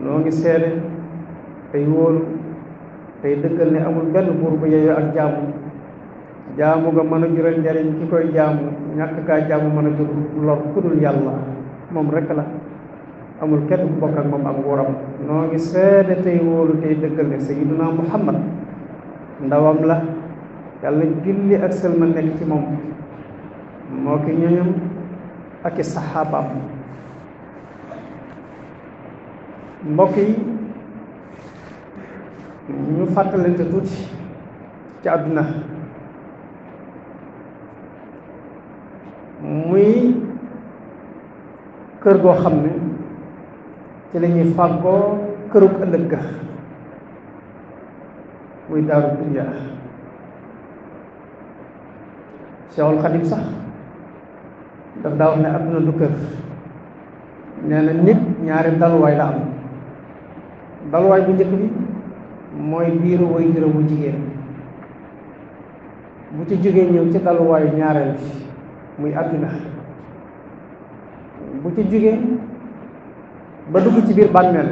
noo ngi seede tey wóolu tey dëggal ne amul benn buur bu yeyoo ak jaamu jaamu nga mën a jural njariñ ki koy jaamu ñàkk kaa jaamu mën a jur lor ku dul yàlla moom rekk la amul kenn ku bokk ak moom ak nguuram noo ngi seede tey wóolu tey dëggal ne sayyiduna Muhammad ndawam la yàlla julli ak sëlma nekk ci moom moo ki ñoñam ak i saxaabaam mbokk yi ñu fàttalante tuuti ci àdduna muy kër goo xam ne ci la ñuy fàggoo kërug ëllëg ga muy daaru dunya Seexul Xadim sax daf daa wax ne àdduna du kër nee na nit ñaari daluwaay la am daluwaay bu njëkk bi mooy biiru way juróom bu jigéen bu ci jógee ñëw ci daluwaayu ñaareel bi muy àdduna bu ci jógee ba dugg ci biir bàmmeel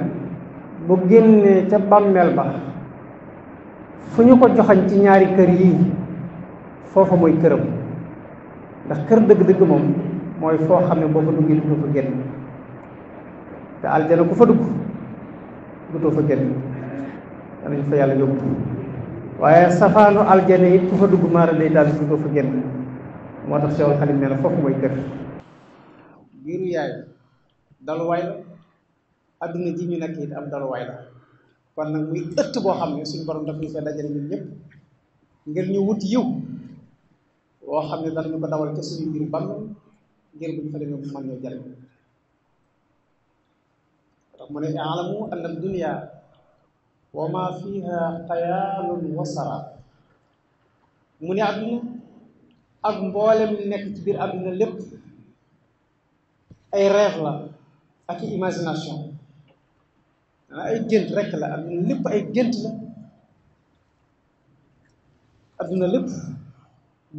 bu génnee ca bàmmeel ba fu ñu ko joxañ ci ñaari kër yii foofa mooy këram ndax kër dëgg-dëgg moom mooy foo xam ne boo fa duggee dutoo fa génn te aljana ku fa dugg dutoo fa génn danañ fa yàlla yóbbu waaye safaanu aljana it ku fa dugg maara day daal dutoo fa génn moo tax Seexul Xadim nee na foofu mooy kër biiru yaay daluwaay la adduna ji ñu nekk it am daluwaay la kon nag muy ëtt boo xam ne suñ borom daf ñu fee dajale ñun ñëpp ngir ñu wut yiw woo xam ne danañu ko dawal ca suñu biir bàmm ngir bu ñu fa demee bu mën ñoo jariñ tax mu ne i'lamu anna dunya wa ma fiha xayaalun wa sara mu ne àdduna ak mboolem li nekk ci biir àdduna lépp ay rêve la ak i imagination ay gént rekk la àdduna lépp ay gént la àdduna lépp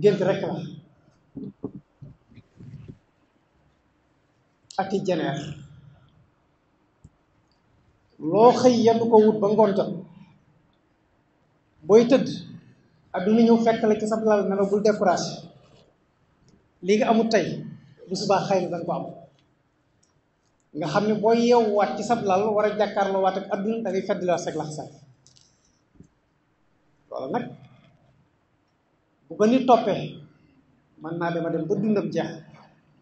gént rekk la ak i jeneer loo xëy yenn ko wut ba ngoon jot booy tëdd àdduna ñëw fekk la ci sa lal ne la bul découragé lii nga amul tey bu subaa xëy na danga ko am nga xam ne boo yeewuwaat ci sab lal war a jàkkaarloo waat ak àdduna da ngay feddliwaat sag laxasaay loolu nag bu ko nit toppee mën naa dem ba dundam jeex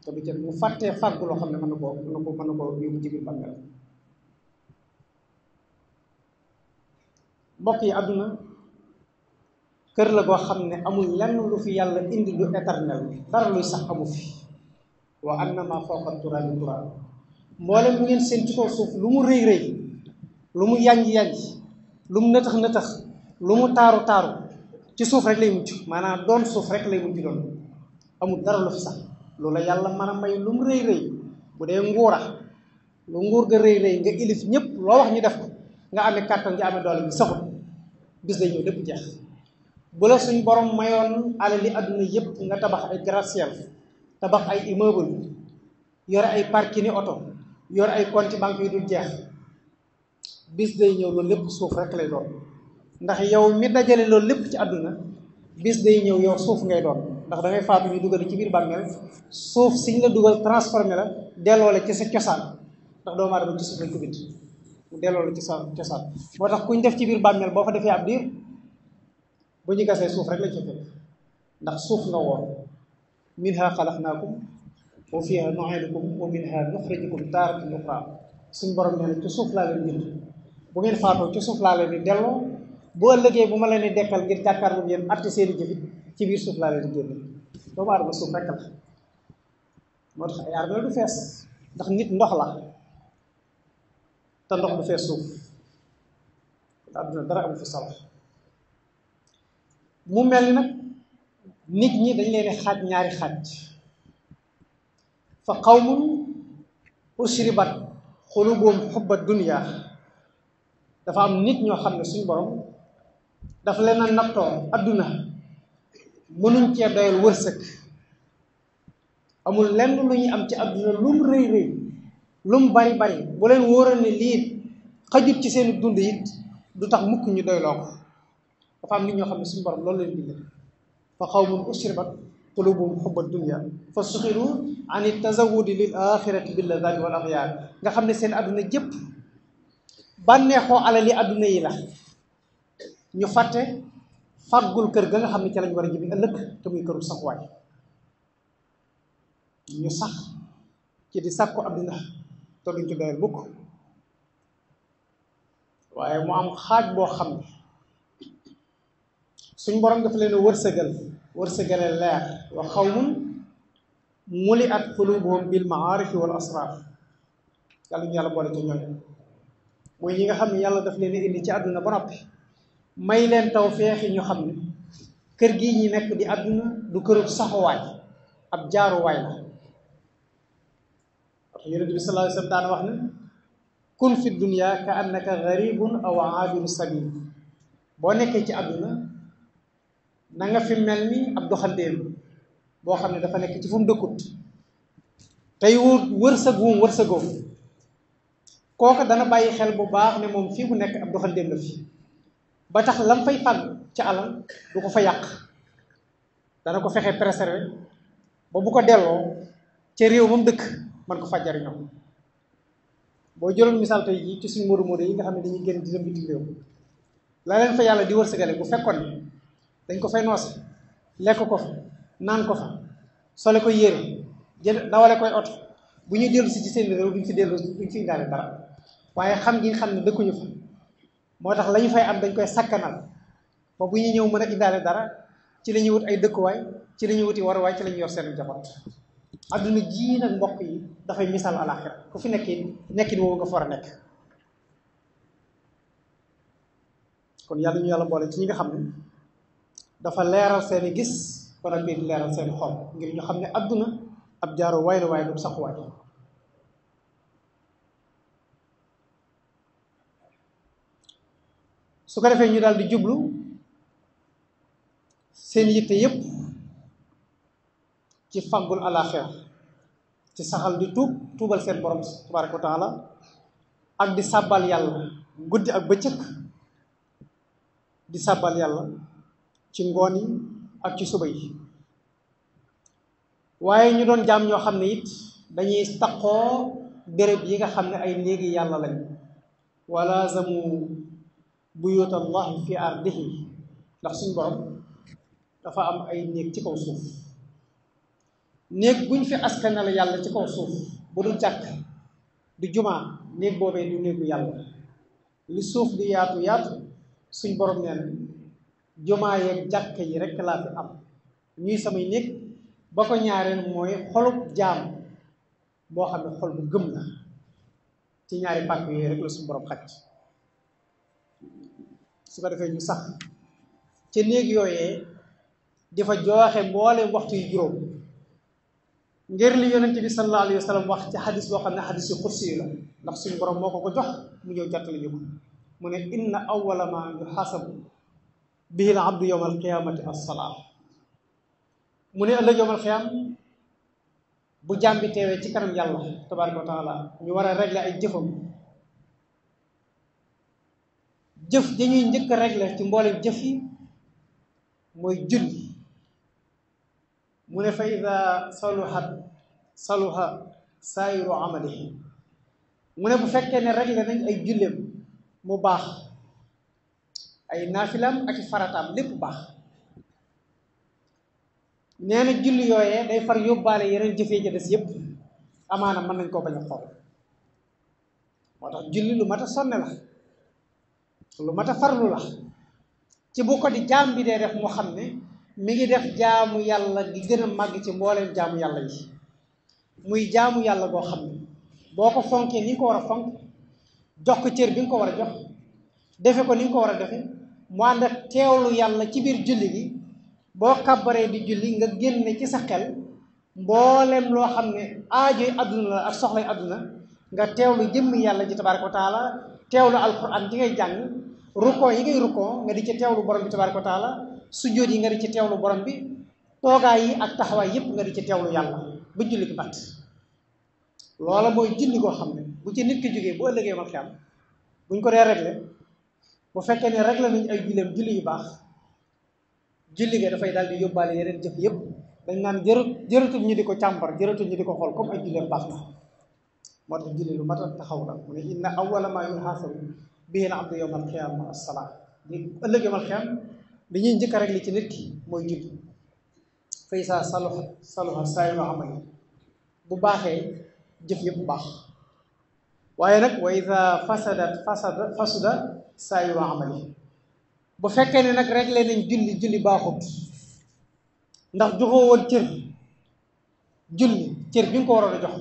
te du jël mu fàttee fàggu loo xam ne mën na koo yóbbu ci biir bàmmeel mbokk yi àdduna kër la goo xam ne amul lenn lu fi yàlla indi lu éternel dara luy sax amu fi wa annama fawqa turaabi turaab mboolem bu ngeen seen ci kaw suuf lu mu rëy rëy lu mu yanj lu mu nëtëx nëtëx lu mu taaru taaru ci suuf rek lay mujj maanaam doon suuf rek lay mujj doon amul dara lu fi sax loola yàlla mën a may lu mu rëy rëy bu dee nguura lu nguur ga rëy rëy nga ilif ñëpp loo wax ñu def ko nga amee kàttan nga amee doole bi saxut bis day ñëw lépp jeex bu la suñ borom mayoon alali àdduna yëpp nga tabax ay gratte-ciel tabax ay immeuble yore ay parking oto yore ay compte banque yu dul jeex bis day ñëw loolu lépp suuf rek lay doon ndax yow mi dajale loolu lépp ci àdduna bis day ñëw yow suuf ngay doon ndax da ngay faatu ñu dugal ci biir bàmmeel suuf siñ la dugal transformé la delloo la ci sa cosaan ndax doomu aadama ci suuf lañ ko bind mu delloo la ci sa cosaan moo tax kuñ def ci biir bàmmeel boo fa defee ab diir bu ñu gasee suuf rek lañ fa fekk ndax suuf nga woon minha xalaqnaakum wa fiha nu'iidukum wa minha nuxrijukum taaratan uxraa suñ borom nee na ci suuf laa leen bind bu ngeen faatoo ci suuf laa leen di delloo bu ëllëgee bu ma leen di dekkal ngir jàkkaarloo yéen atti seeni jëfit ci biir suuf laa leen di génne doomu aadama suuf rek la moo tax ay armeel du fees ndax nit ndox la te ndox du fees suuf àdduna dara amu fi solo mu mel ni nag nit ñi dañ leen xaaj ñaari xaaj fa qawmun usribat xulubuhum xubba dunya dafa am nit ñoo xam ne suñu borom dafa leen a nattoo adduna mënuñ cee doyal wërsëg amul lenn lu ñuy am ci adduna lu mu rëy rëy lu mu bari bari bu leen wóoral ne lii xajut ci seen dund it du tax mukk ñu doyloo ko. dafa am nit ñoo xam ne suñu borom loolu leen bindee fa qawmun ushribat qulubuhum hubba dunya fa suxiru an tazawudi lil axirati bil ladati wal axyaar nga xam ne seen àdduna jëpp bànneexoo alali àdduna yi la ñu fàtte fàggul kër ga nga xam ne ci lañ war a jëmi ëllëg te muy këru saxuwaay ñu sax ci di sàkku àdduna te duñ ci doyal mukk waaye mu am xaaj boo xam ne suñ borom dafa leen wërsëgale leer wa xawmun muli at qulubuhum bil maarifi wal asrar yàlla ñu yàlla boole ci ñooñu mooy ñi nga xam ne yàlla daf leen indi ci àdduna ba noppi may leen taw feexi ñu xam ne kër gi ñi nekk di àdduna du këru saxuwaay ab jaaruwaay la wax yonent bi sallallahu alayhi wa sallam daan wax ne kun fi dunya ka annaka garibun aw aabiru sabil boo nekkee ci àdduna na nga fi mel ni ab doxandéem boo xam ne dafa nekk ci fu mu dëkkut tey wërsëgoo kooka dana bàyyi xel bu baax ne moom fii mu nekk ab doxandéem la fi ba tax lam fay fàgg ca alal du ko fa yàq dana ko fexe préserver ba bu ko delloo ca réew moom dëkk man ko fa jariñoo boo jëloon misaal tey jii ci suñu moodu yi nga xam ne dañuy génn di dem bitim réew la leen fa yàlla di wërsëgale bu fekkoon ne dañ ko fay noose lekk ko fa naan ko fa sole ko yére jël dawale koy oto bu ñuy dellu si ci seen réew duñ fi indaale dara waaye xam gi nga xam ne dëkkuñu fa moo tax la ñu fay am dañ koy sakkanal ba bu ñuy ñëw mën a indaale dara ci la ñuy wut ay dëkkuwaay ci la ñuy wuti waruwaay ci la ñuy yor seen njaboot adduna jii nag mbokk yi dafay misaal alaxira ku fi nekkin woowu nga fa war a nekk kon yàlla ñu yàlla boole ci ñi nga xam ne dafa leeral seeni gis wala mbir leeral seeni xol ngir ñu xam ne adduna ab jaaro waay la waaye du saxuwaay su ko defee ñu daal di jublu seen yitte yépp ci faggul alaxira ci saxal di tuubal seen borom tabaraka wa taala ak di sàbbal yàlla guddi ak bëccëg di sàbbal yàlla ci ngoon yi ak ci suba yi waaye ñu doon jaam ñoo xam ne it dañuy taqoo béréb yi nga xam ne ay néegi yàlla lañ wala zamu buyut allahi fi ardihi ndax suñ borom dafa am ay néeg ci kaw suuf néeg buñ fi askanale yàlla ci kaw suuf bu dul jàkk di jumaa néeg boobee du néegu yàlla li suuf di yaatu yaatu suñ borom nee na jumaa yeeg jàkk yi rek laa fi am ñuy samay néeg ba ko ñaareel mooy xolub jaam boo xam ne xol bu gëm la ci ñaari pàkk yooyu rek la suñu borom xaj su ko defee ñu sax ci néeg yooyee di fa joxe mboole waxtu yu juróom ngir li yonent bi sallallahu alayhi wa sallam wax ci xadis boo xam ne xadis yu xursi yi la ndax suñu borom moo ko jox mu ñëw jottali ñu ko mu ne inna awwala ma yuxaasabu bihi al abdu yawma alqiyamati as-salaa mu ne ëllëg yawmal qiyaam bu jaam bi teewee ci kanam yàlla tabaraka wa taala ñu war a régler ay jëfam jëf dañuy njëkk a régler ci mboolem jëf yi mooy julli mu ne fa ida saluha saayiru amalihi mu ne bu fekkee ne régler nañ ay julleem mu baax ay naafilam ak i farataam lépp baax nee na julli yooyee day far yóbbaale yeneen jëfee ca des yépp amaana mën nañ koo bañ a xool moo tax julli lu mat a sonne la lu mat a farlu la ci bu ko di jaam bi dee def mu xam ne mi ngi def jaamu yàlla gi gën a màgg ci mbooleem jaamu yàlla yi muy jaamu yàlla boo xam ne boo ko fonkee ni nga ko war a fonk jox ko cër bi nga ko war a jox defe ko ni nga ko war a defe mu ànd ak teewlu yàlla ci biir julli gi boo kàbbaree di julli nga génne ci sa xel mboolem loo xam ne aajoy àdduna la ak soxlay àdduna nga teewlu jëmmi yàlla ji tabaraka wa taala teewlu alquran ji ngay jàng rukkoo yi ngay rukkoo nga di ci teewlu borom bi tabaraka wa taala sujjóot yi nga di ci teewlu borom bi toogaay yi ak taxawaay yépp nga di ci teewlu yàlla ba julli gi mat loola mooy julli goo xam ne bu ci nit ki jógee bu ëllëgee mal xam buñ ko dee réglé bu fekkee ne réglé nañ ay julleem julli yu baax julli ga dafay daal di yóbbaale yeneen jëf yëpp dañ naan jërëtul ñu di ko càmbar jërëtul ñu di ko xool comme ay julleem baax na moo tax julli lu mat a taxaw la mu ne inna awwala ma yuhaasabu bihi al-abdu yawma al-qiyaama as-salaa li ëllëg yawmal qiyaama li ñuy njëkk a réglé ci nit ki mooy julli fa izaa saluha saa'iru amali bu baaxee jëf yëpp bu baax waaye nag wa izaa fasada saa'iru amali bu fekkee ne nag réglé nañ julli baaxut ndax joxoo woon cër bi nga ko waroon a jox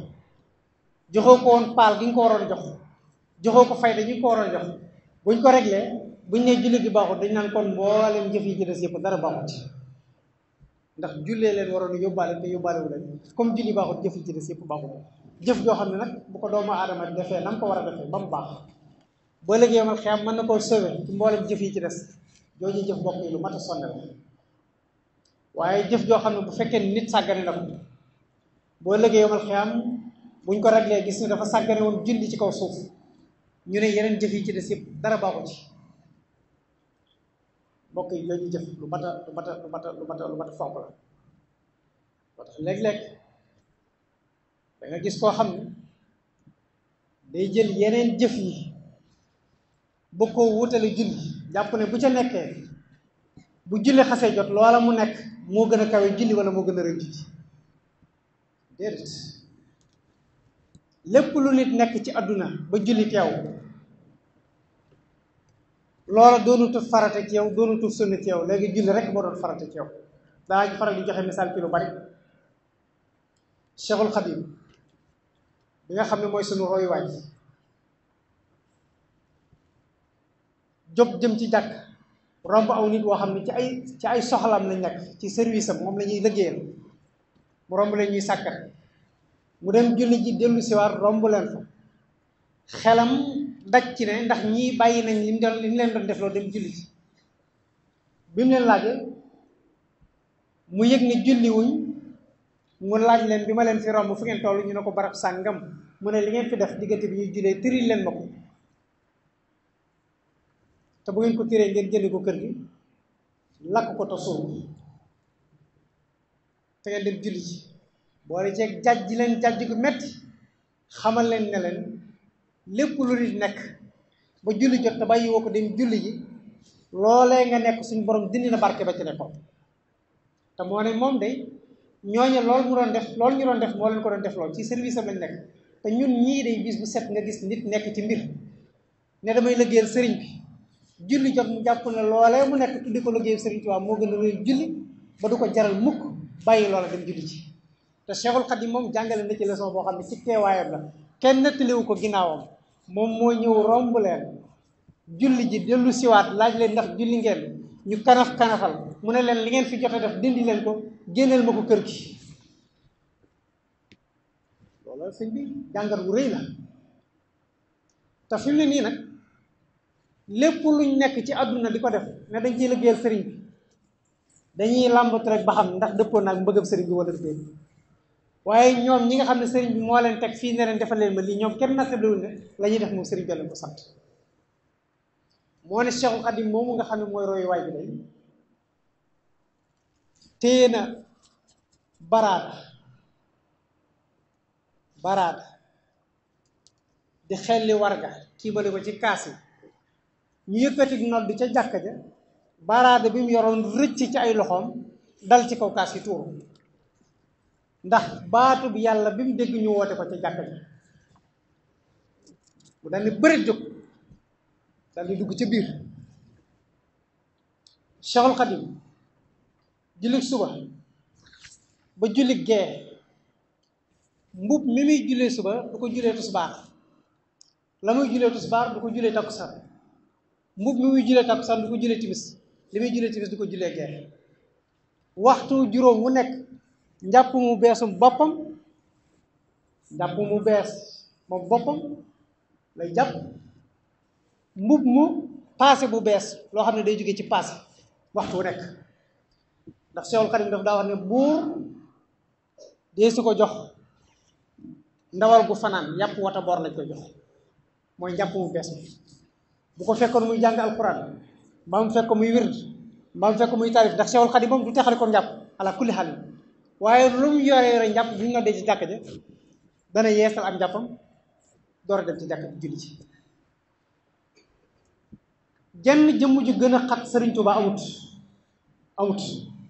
joxoo ko woon paal gi nga ko waroon a jox joxoo ko fayda gi nga ko waroon a jox buñ ko réglé buñ ne julli gi baaxut dañ naan kon mboolem jëf yi ci des yëpp dara baaxut ndax jullee leen waroon a yóbbaale te yóbbaale wu leen comme julli baaxut jëf yi ci des yëpp baaxut jëf joo xam ne nag bu ko doomu aadama defee na mu ko war a defee ba mu baax boo léegi yomal xiyam mën na koo sauver ci mboolem jëf yi ci des jooju jëf bokk yi lu mat a sonne la waaye jëf joo xam ne bu fekkee nit sàggane na ko boo léegi yomal xiyam buñ ko réglé gis ne dafa sàggane woon julli ci kaw suuf ñu ne yeneen jëf yi ci des yëpp dara baaxu ci mbokk yi jooju jëf lu mat a fonk la moo tax léeg-léeg da nga gis koo xam ne day jël yeneen jëf yi bëgg koo wutale julli jàpp ne bu ca nekkee bu julli xasee jot loola mu nekk moo gën a kawe julli wala moo gën a rëy julli déedéet lépp lu nit nekk ci àdduna ba julli teew loola doonutul farata ci yow doonutul sunna ci yow léegi julli rek moo doon farata ci yow daa faral di joxe misaal ci lu bari Cheikhul Khadim bi nga xam ne mooy sunu royuwaay jóg jëm ci jàkk romb aw nit woo xam ne ci ay soxlaam lañ nekk ci service am moom la ñuy liggéeyal mu romb leen ñuy sàkkat mu dem julli ji dellu siwaat romb leen fa xelam daj ci ne ndax ñii bàyyi nañ li mu leen doon defloo dem julli ji bi mu leen laajee mu yëg ne julli wuñ mu laaj leen bi ma leen fi romb fu ngeen toll ñu ne ko barab sàngam mu ne li ngeen fi def diggante bi ñuy jullee tëril leen ma ko te bu ngeen ko tëree ngeen jënd ko kër gi lakk ko te suul te ngeen dem julli ji boole ceeg jàjj leen jàjj gu metti xamal leen ne leen lépp lu nit nekk ba julli jot te bàyyi woo ko dem julli ji loolee nga nekk suñu borom dindi na barke ba ci nekkoon te moo ne moom de ñooñe loolu ñu doon def moo leen ko doon def lool ci service am lañ nekk te ñun ñii day bis bu set nga gis nit nekk ci mbir ne damay liggéeyal sëriñ bi julli jot mu jàpp ne loolee mu nekk tuddi ko liggéeyal sëriñ Tuubaa moo gën a rëy julli ba du ko jaral mukk bàyyi loola dem julli ci te Cheikhul Khadim moom jàngale na ci leçon boo xam ne ci teewaayam la kenn nettaliwu ko ginnaawam moom moo ñëw romb leen julli ji dellu siwaat laaj leen ndax julli ngeen ñu kanafal mu ne leen li ngeen fi jot a def dindi leen ko génneel ma ko kër gi loolu sëñ bi jàngat bu rëy la te fi mu ne nii nag lépp luñ nekk ci àdduna di ko def ne dañ ciy liggéeyal sëriñ bi dañuy làmbatu rek ba xam ndax dëppoo naag mbëggam sëriñ bi wala déet waaye ñoom ñi nga xam ne sëriñ bi moo leen teg fii ne leen defal leen ma lii ñoom kenn nattablewul ne la ñuy def moom sëriñ bi leen ko sant moo ne Cheikhul Khadim moomu nga xam ne mooy royuwaay bi day téye na baraada di xelli warga kiibale ko ci kaas yi ñu yëkkati nodd ca jàkka ja baraada bi mu yoroon rëcc ci ay loxoom dal ci kaw kaas yi tuuru ndax baatu bi yàlla bi mu dégg ñu woote ko ca jàkka ja mu dal ni bëri jóg dal di dugg ca biir Cheikhul Khadim jullit suba ba jullit gee mbub mi muy jullee suba du ko jullee tisbaar la muy jullee tisbaar du ko jullee takkusaan mbub mi muy jullee takkusaan du ko jullee timis li muy jullee timis du ko jullee gee waxtu juróom wu nekk njàpp mu beesum boppam njàpp mu bees moom boppam lay jàpp mbub mu paase bu bees loo xam ne day jóge ci paase waxtu wu nekk ndax Cheikhul Khadim daf daa wax ne buur dee su ko jox ndawal gu fanaan yàpp wata boor lañ koy jox mooy njàpp mu bees mi bu ko fekkoon muy jàng alquran mbaa mu fekk muy wird mbaa mu fekk muy taarif ndax Seexul Xadiim moom du texale ko njàpp ala kulli xaal waaye lu mu yore njàpp bu ñu noddee ci jàkk ja dana yeesal ak njàppam door a dem ci jàkk ji julli ci jenn jëmm ju gën a xat Sëriñ Tuubaa amut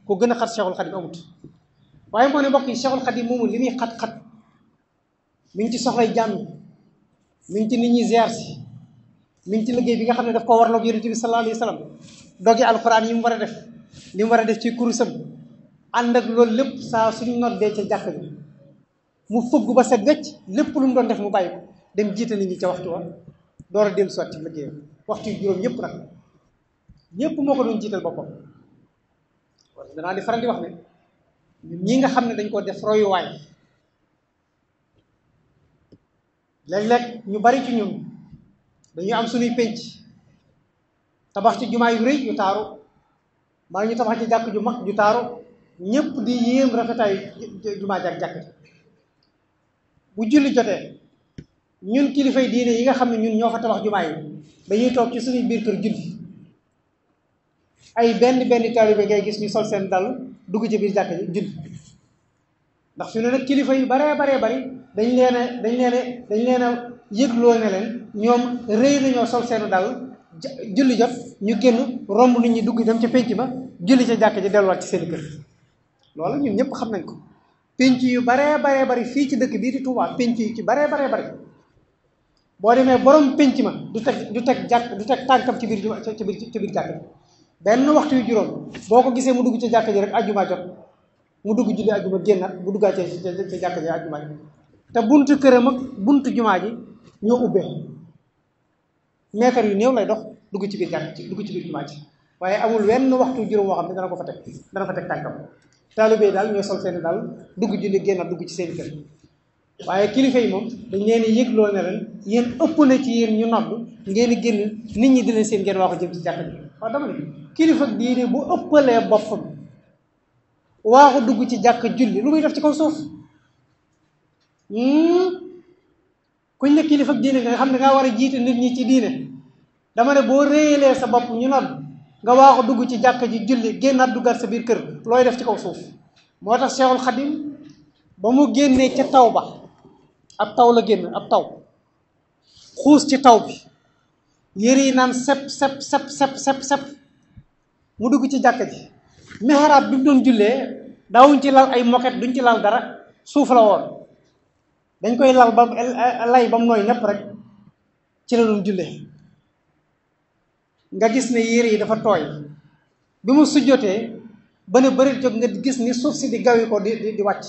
ku gën a xat Seexul Xadiim amut waaye moo ne mbokk yi Seexul Xadiim moomu li muy xat-xat mi ngi ci soxlay jàmm mi ngi ci nit ñi ziar si mi ngi ci liggéey bi nga xam ne daf ko warloog Yonent bi sallallahu alayhi wa sallam dogi alxuraan yi mu war a def li mu war a def ci kurusam ànd ak loolu lépp saa suñu noddee ca jàkk bi mu fëgg ba set wecc lépp lu mu doon def mu bàyyi ko dem jiite nit ñi ca waxtu wa door a dellu soit ci liggéeyam waxtu yu juróom yëpp nag yëpp moo ko doon jiital boppam wala danaa di faral di wax ne ñun ñi nga xam ne dañ ko def royuwaay léeg-léeg ñu bari ci ñun dañuy am suñuy pénc tabax ci jumaa yu rëy yu taaru maa ñu tabax ci jàkk ju mag ju taaru ñëpp di yéem rafetaayu jumaa ji ak jàkk ji bu julli jotee ñun kilifay diine yi nga xam ne ñun ñoo fa tabax jumaa yi dañuy toog ci suñuy biir kër julli ay benn taalibe ngay gis ñu sol seen dal dugg ci biir jàkk ji julli ndax fi ne nag kilifa yu baree bari dañ leen a yëgloo ne leen ñoom rëy nañoo sol seenu dal julli jot ñu génn romb nit ñi dugg dem ca pénc ma julli ca jàkk ji delluwaat ci seen kër loolu ñun ñëpp xam nañ ko pénc yu baree bari fii ci dëkk bii di Touba pénc yu ci baree bari boo demee borom pénc ma du teg tànkam ci biir jàkk ji benn waxtu yu juróom boo ko gisee mu dugg ci jàkk ji rek ajjuma jot mu dugg julli ajjuma génnaat bu duggaatee ci jàkk ji ajjuma ji te buntu këram ak buntu jumaa ji ñoo ubbee meetar yu néew lay dox dugg ci biir jàkk ci dugg ci biir jumaa ji waaye amul wenn waxtu juróom woo xam ne dana fa teg tànkam taalibe daal ñooy sol seeni daal dugg julli génnaat dugg ci seen kër waaye kilifa yi moom dañ leen di yëgloo ne leen yéen ëpp na ci yéen ñu nodd ngeen di génn nit ñi di leen seen ngeen waxu jëm ci jàkk ji waaw dama ne kilifa diine bu ëppalee boppam waaxu dugg ci jàkk julli lu muy def ci kaw suuf kuñ ne kilifa diine nga xam ne ngaa war a jiite nit ñi ci diine dama ne boo réyalee sa bopp ñu nodd nga waaxu dugg ci jàkk ji julli génnaat duggaat sa biir kër looy def ci kaw suuf moo tax Seexul Xadim ba mu génnee ca taw ba ab taw la génn ab taw xuus ci taw bi yére yi naan sep mu dugg ci jàkk ji mihrab bi mu doon jullee daawuñ ci lal ay moquette duñ ci lal dara suuf la woon dañ koy lal ba lay ba mu nooy nepp rek ci la doon jullee nga gis ne yére yi dafa tooy bi mu sujjotee ba ne bëri jóg nga gis ni suuf si di gawi ko di wàcc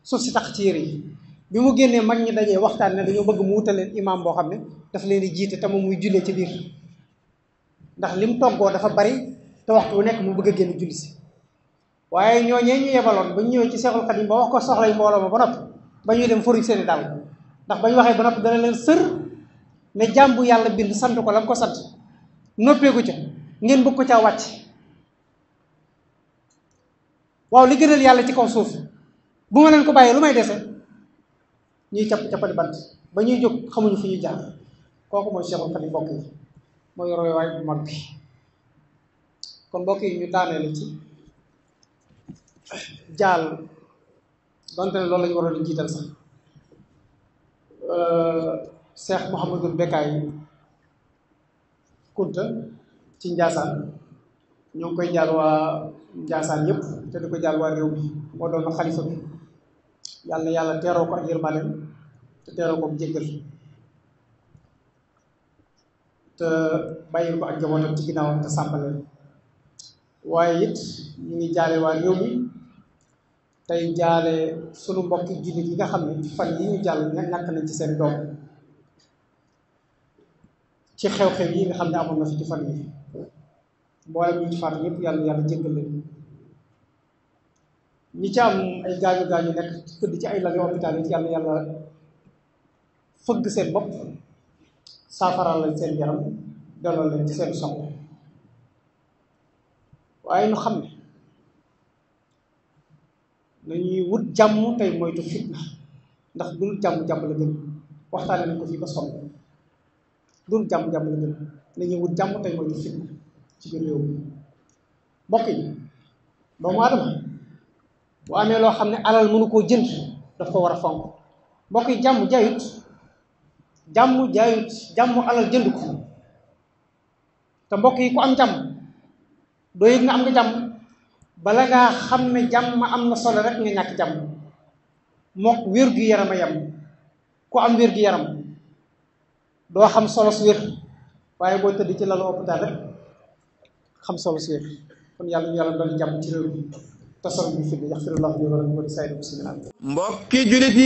suuf si tax ci yére yi bi mu génnee mag ñi dajee waxtaan ne dañoo bëgg mu wutal leen imaam boo xam ne daf leen di jiite te moom muy jullee ci biir ndax lim toggoo dafa bari te waxtu wu nekk mu bëgg a génn julli si waaye ñooñee ñu yebaloon ba ñu ñëwee ci Seexul Xadim ba wax ko soxlay mbooloo ma ba noppi ba ñuy dem foruñ seeni dal ndax ba ñu waxee ba noppi dana leen sër ne jaam bu yàlla bind sant ko la mu ko sant noppeeku ca ngeen bëgg ko caa wàcc waaw li gënal yàlla ci kaw suuf bu ma leen ko bàyyee lu may dese ñuy cappali bant ba ñuy jóg xamuñu fu ñuy jaar kooku mooy Seexul Xadim mbokk yi mooy royuwaay bu mag bi kon mbokk yi ñu daaneel ci jaal donte ne loolu la ñu waroon a jiital sax Cheikh Mouhamadou Bekkaay Kunta ci Njaasaan ñoo ngi koy jaal waa Njaasaan yëpp te di ko jaal waa réew mi moo doon xalifa bi yàlla na yàlla teeroo ko ak yërmandeem te teeroo ko ak jéggal te bàyyil ko ak njabootam ci ginnaawam te sàmbaleen waaye it ñu ngi jaale waa réew mi tey jaale sunu mbokki jullit yi nga xam ne fan yi ñu jàll ñàkk nañ ci seen doom ci xew-xew yi nga xam ne amoon na fi ci fan yi mboolem ñu ci faatu ñëpp yàlla jéggal leen ñi ci am ay gaañu nekk tëdd ci ay lali hôpital yi yàlla fëgg seen bopp saafaral lañ seen yaram delloo leen ci seen soxla waaye ñu xam ne nañuy wut jàmm tey moytu fitna ndax dul jàmm la gën waxtaane nañ ko fii ba sonn dul jàmm la gën nañuy wut jàmm tey mooy fitna ci biir réew mi mbokk yi doomu aadama bu amee loo xam ne alal mënu koo jënd daf ko war a fonk mbokk yi jàmm jaayut jàmm alal jënd ko te mbokk yi ku am jàmm doo yëg nga am nga jàmm bala ngaa xam ne jàmm am na solo rek nga ñàkk jàmm mook wér-gu-yaram a yam ku am wér-gu-yaram doo xam solo su wér waaye boo tëdd ci lalu hôpital rek xam solo su wér kon yàlla ñu yàlla doon jàmm ci réew mi tasal bi fi yaxfirullahu li wa lakum wa li saa'iril muslimiin mbokki julit yi